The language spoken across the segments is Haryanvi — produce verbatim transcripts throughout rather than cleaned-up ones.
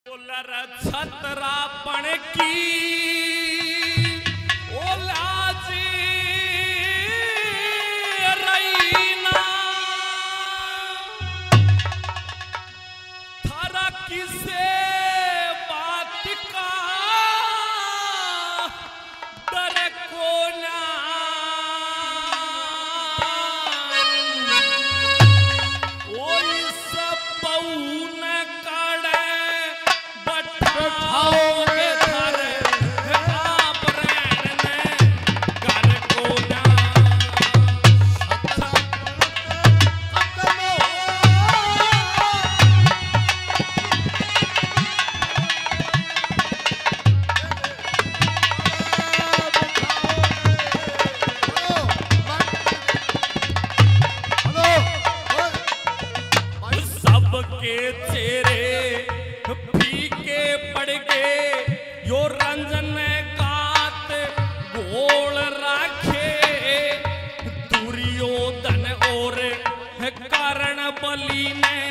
बोल रे छतरापण की ओ लाज रही ना, थारा किसे बात का डर कोन्या। ओई सब बहू न काढ़े बैठाओगे थारे आप रहने घर कोन्या। सबके चेहरे फीके पड़ गए, यो रंजन गात गोल राखे। दुर्योधन और कर्ण बलि ने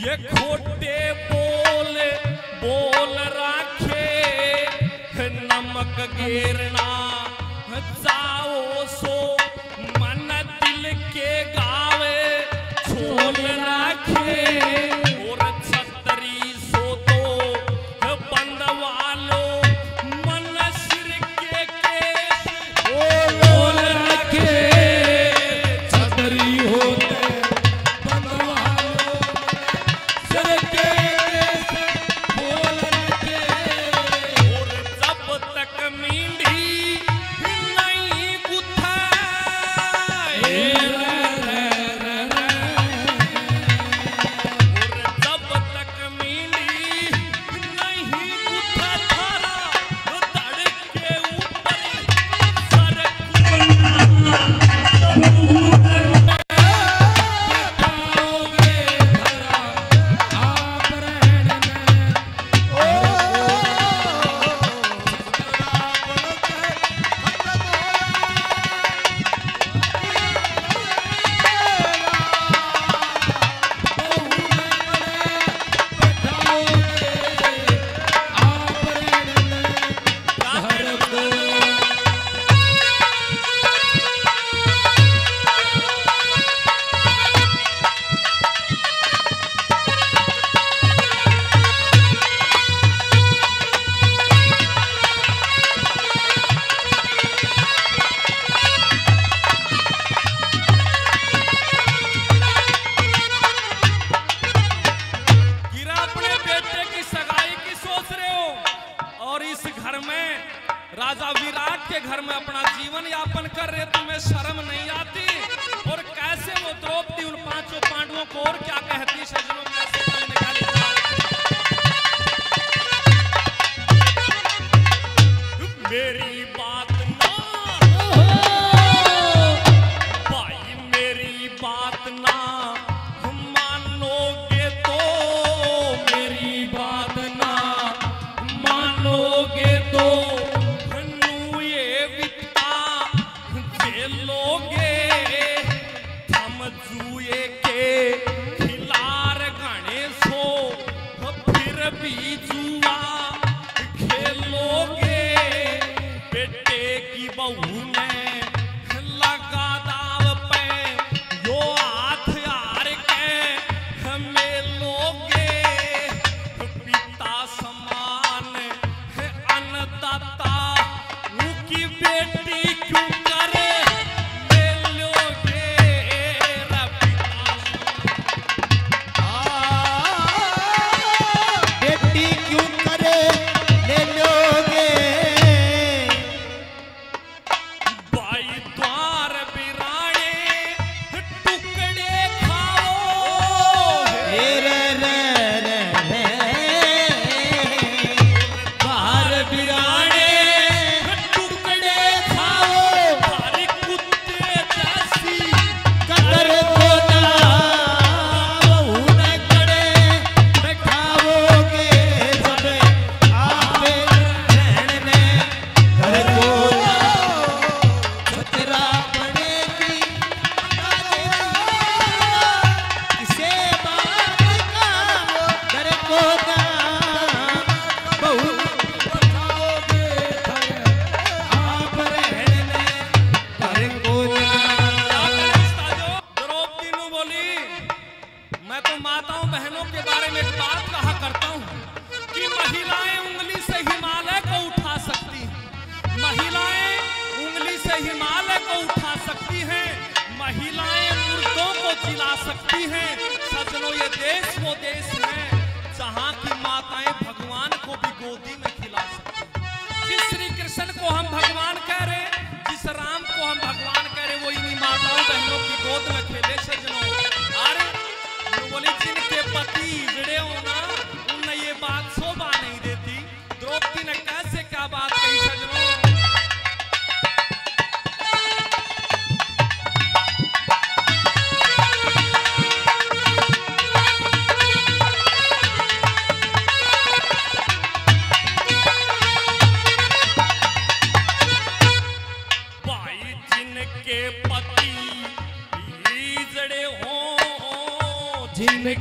ये खोटे बोल बोल राखे। नमक गेरना चाहो सो मन दिल के गावे छोल राखे। और छतरी सो तो बंदवालो मन सिर के केस बोल रखे। छतरी होते बंदवालो मन सिर के केस बोल रखे। और जब तक मींडी नहीं गुथा, ए रे रे रे रे। और जब तक मींडी नहीं गुथा थारा धड़ के ऊपर सर गिरा अपने बेटे की सगाई की सोच रहे हो और इस घर में राजा विराट के घर में अपना जीवन यापन कर रहे, तुम्हें शर्म नहीं आती? और कैसे वो द्रौपदी उन पांचों पांडवों को और क्या कहती, सजनों, कैसे कल निकाली? मेरी बात ना, भाई, मेरी बात ना मानोगे तो, मेरी बात ना मानोगे तो, नू ये विपता झेलोगे। थम जुए के खिलार घणे सो, फिर भी जुआ खेलोगे। बेटे की बहू ने लगा दाव पे यो हाथ हार के मेलोगे। पिता समान है अन्नदाता, उनकी बेटी क्यों करे मेलोगे रे पिता। बेटी क्यों करे ले लोगे?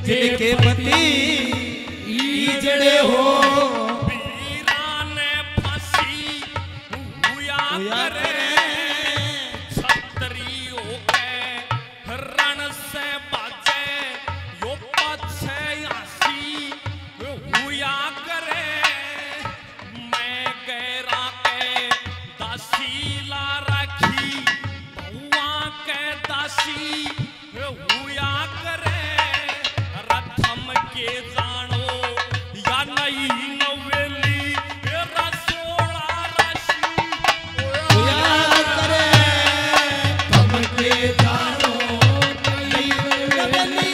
जिनके पति ईजड़े हो। वीरां ने फांसी हुया हुया करे। करे। छतरी होके रण से बाजे यो पाछे आसी हुया करे। मैं गैरा के दासी ला राखी, भौआ के दासी हुआ करे। अरे थम के जानो या नहीं नवेली, ए रसोड़ा राशि हुआ करे। थम के जानो नहीं नवेली,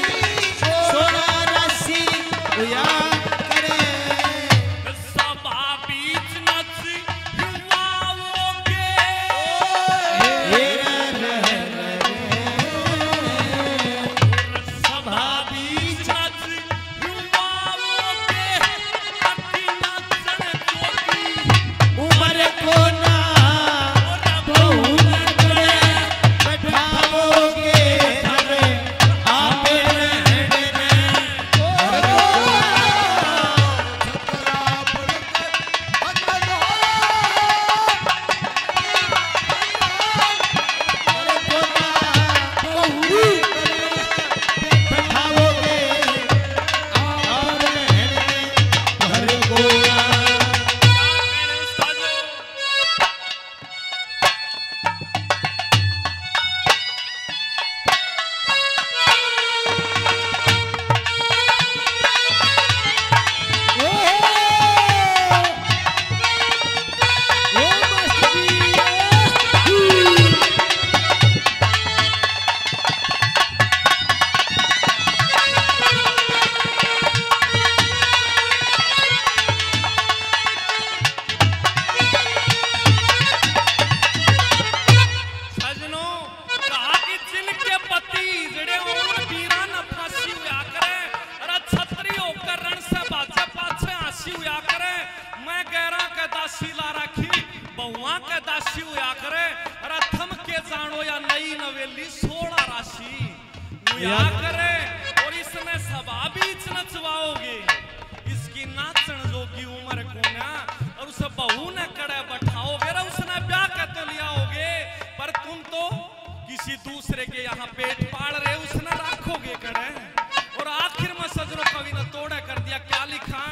सोड़ा राशि हुआ करे। सभा बीच नाच युवाओं के। सभा बीच नाच युवाओं के। अति नाचन जोगी उम्र को ना। बहू न करे बैठाओगे थारे आप रहने। सजनों, कहा कि जिनके पति जड़े उन वीरां ने फांसी हुआ करे, अरे छतरी होकर रण से बाजे पाछे आसी हुआ करे। मैं गैरा के दासी ला राखी, बहुआ के दासी हुआ करे। अरे थम के जानो या नई नवेली सोड़ा राशि हुआ करे। और इसने सभा बीच नचवाओगे, इसकी नाचन जोगी उम्र कोन्या, और उस बहू ने कड़े बैठाओगे, और उसने ब्याह के तो लियाओगे, पर तुम तो किसी दूसरे के यहाँ पेट पाल रहे, उसने रखोगे कड़े। और आखिर में सजरो कवि ने तोड़ा कर दिया, क्या लिखा?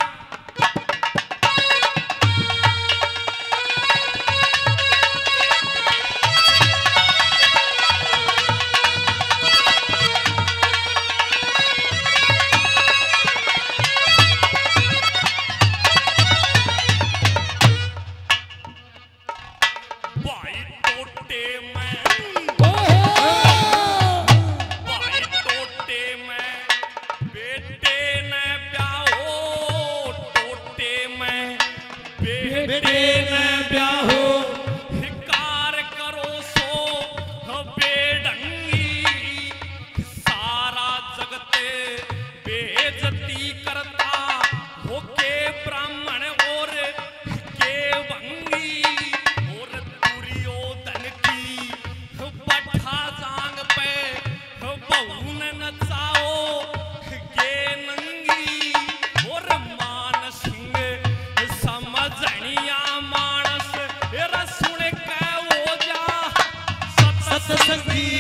भाई टोटे में, ओहो! भाई टोटे में, बेटे ने ब्याहो, टोटे में, बेटे ने ब्याहो, हिकार करो सो बेढंगी, सारा जगत बेइज्जती करता, होके ब्राह्मण और के भंगी, और दुर्योधन की बैठा जांग पे बहू ने नचाओ के नंगी, और मान सिंह समझनिया मानस, एरा सुन के हो जा सत सत्संगी।